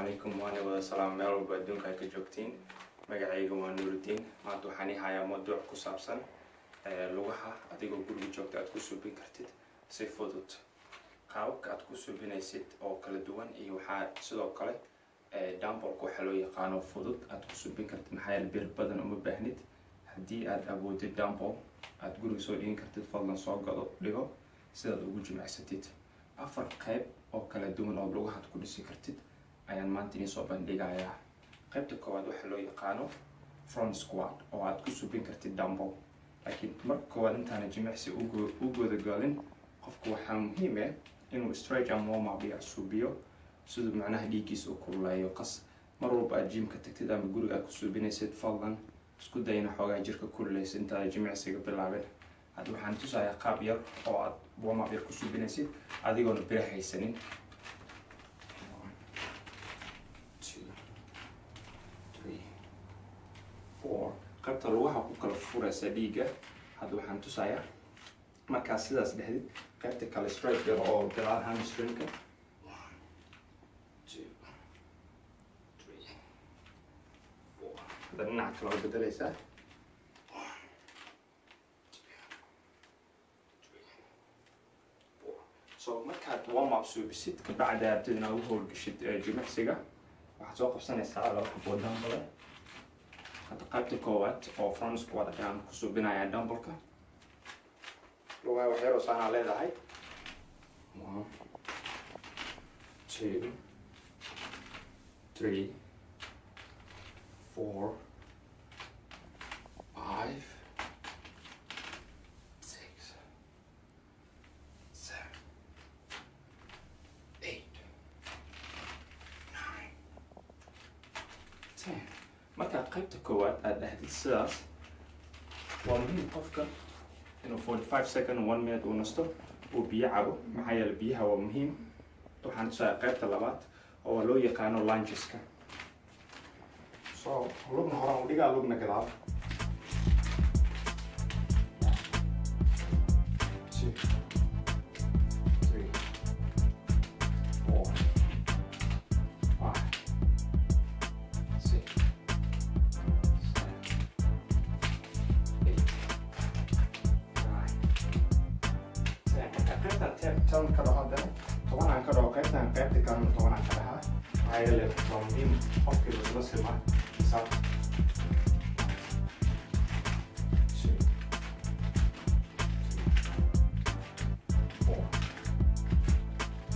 Calaykum, waana wada salaam meel walba adduunka ay ka joogtiin. Magacayga waa Nuurudiin. Maanta waxaan ii hayaa mawduuc ku saabsan lugaha adigoo guriga joogta aad ku suubin kartid si fudud, qaababka aad ku suubinaysid oo kala duwan, iyo waxaa sidoo kale dumbbellka waxaa loo yaqaano fudud aad ku suubin kartid. Maxaa yeele, bir badan uma baahnid. Haddii aad awoodid dumbbell aad guriga soo dhigin kartid, fadlan soo gado, dhigo sidaad ugu jimicsatid. Afar qayb oo kala duwan oo lugahaad ku dhisi kartid ayaan maanta idiin soo bandhigayaa. Qaybta koowaad waxaa loo yaqaano front squat oo aad ku subin kartid dumbbell. Laakiin marka koowaad, intaana jimicsi u gudagalin, qofku waxaa muhiim ah inuu stretch ama warm up yar suubiyo, siduu macnaha dhiiggiisa u kululeeyo. Qas mar walba aad gymka tagtid ama guriga aad ku suubinaysid, fadlan isku day ina xoogaa jirka kululeysa intaada jimicsiga bilaabin. Hadda waxaan tusayaa qaab yar oo aad warm up yar ku suubinaysid adigoona bira haysanin. One, two, three, four. Qaybta lugaha ku kala furaysa dhiigga. Hadda waxaan tusayaa markaa sidaas dhexdid, qaybta kale stretch yar oo gadaal hamstringka. One, two, three, four. Hadda dhinaca kale oo bedelaysaa. One, two, three, four. So markaad warm up suubisid, kabacdi aabtid inaad ugu howlgashid jimicsiga, waxaad soo qabsanaysaa laba xabo dumbbell. Hadda qaybta koowaad oo front squat ayaan ku suubinayaa dumbbellka. Lugaha wax yaroo saanaa leedahay. One, two, three, four, five, six, seven, eight, nine, 10. Markaa qaybta koowaad aad dhahdid sidaas, waa muhiim qofka inuu 45 second, one minute uu nasto, uu biyo cabo. Maxaa yeele, biyaha waa muhiim. Waxaan tusaaya qaybta labaad oo loo yaqaano lungeska. So lugna horaan u dhigaa, lugna gadaal. Two, three, four, five, six, seven, eight, nine, 10. Marka qaybtan 10 ka dhaho, haddana 10 aan ka dhaho qaybtan, qaybta kalena 10 aan ka dhahaa. Maxaa yeele, waa muhiim qofkii isla simaa xisaab. Two, three, four,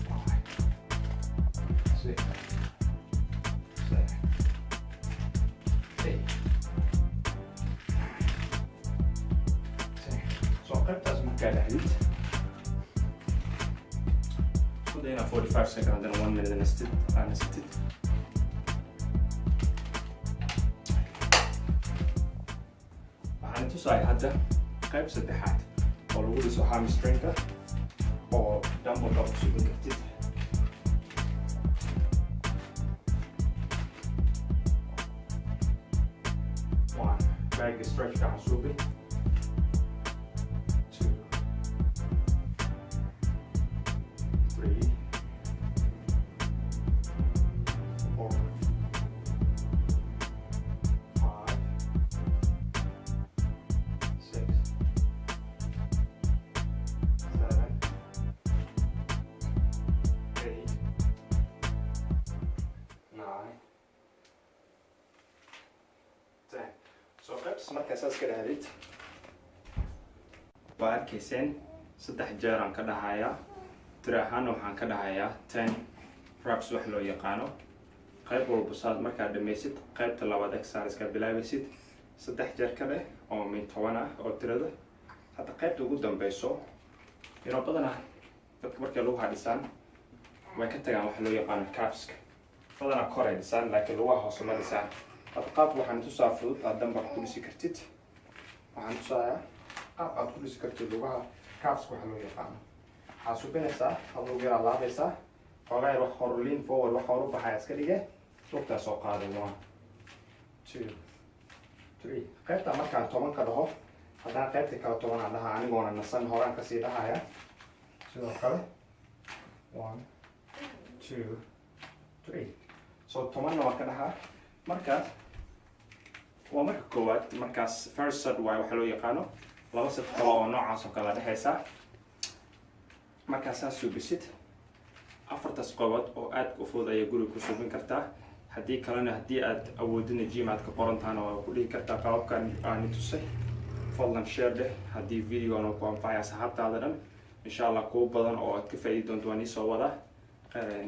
five, six, seven, eight, nine, 10. So qaybtaas markaa dhahdid, isku day inaad 45 second, haddana one minute nastid, aa nasatid. Waxaan tusaaya hadda qayb saddexaad oo lagu dhiso hamstringka oo dumbbellka ku subin kartid. One, back stretch ka suubi. Two, three, four, five, six, seven, eight, 9, 10. So qaybtas markaa saas ka dhahdid, waa arkayseen, saddex jeer aan ka dhahayaa. Tiri ahaana waxaan ka dhahayaa 10 reps wax loo yaqaano. Qayb walba saad markaad dhamaysid, qaybta labaad exercise-ka bilaabaysid, saddex jeer ka dheh oo min 10 ah oo tirada. Hadda qaybta ugu dambeyso, badanaa dadka markay lugaha dhisaan way ka tagaan waxa loo yaqaano calfska. Badanaa kor ay dhisaan, laakiin lugaha hoose ma dhisaan. Hadda qaab waxaan tusaa fudud aad dumbbellka ku dhisi kartid. Waxaan tusayaa qaab aad ku dhisi kartid lugaha, calfska waxa loo yaqaano. Waxaad subinaysaa, had lug yaraa laabaysaa, xoogaa yar wax hor, lean forward, wax hor u baxaya iska dhige, lugtaa soo qaaday. One, two, three. Qaybta markaan 10 ka dhaho, haddana qaybta kale 10 aan dhahaa, anigoona nasan horaan kasii dhahaya sidoo kale. One, two, three. So So 10-na waa ka dhahaa. Markaas waa marka koowaad. Markaas first set waay waxaa loo yaqaano. Laba set kale oo noocaas oo kale dhexaysaa. Markaasaa suubisid afartaas qobood oo aad u fudud ayaa guriga ku suubin kartaa. Haddii kalena, haddii aad awoodina, gym aad ka qorantaana, waa ku dhihi kartaa qaababkan aani tusay. Fadlan share dheh haddii videogan ku anfacay asxaabtaada dhan. Insha Allah, kuwo badan oo aad ka faa'iidi doonto waa nii soo wadaa. Khayr.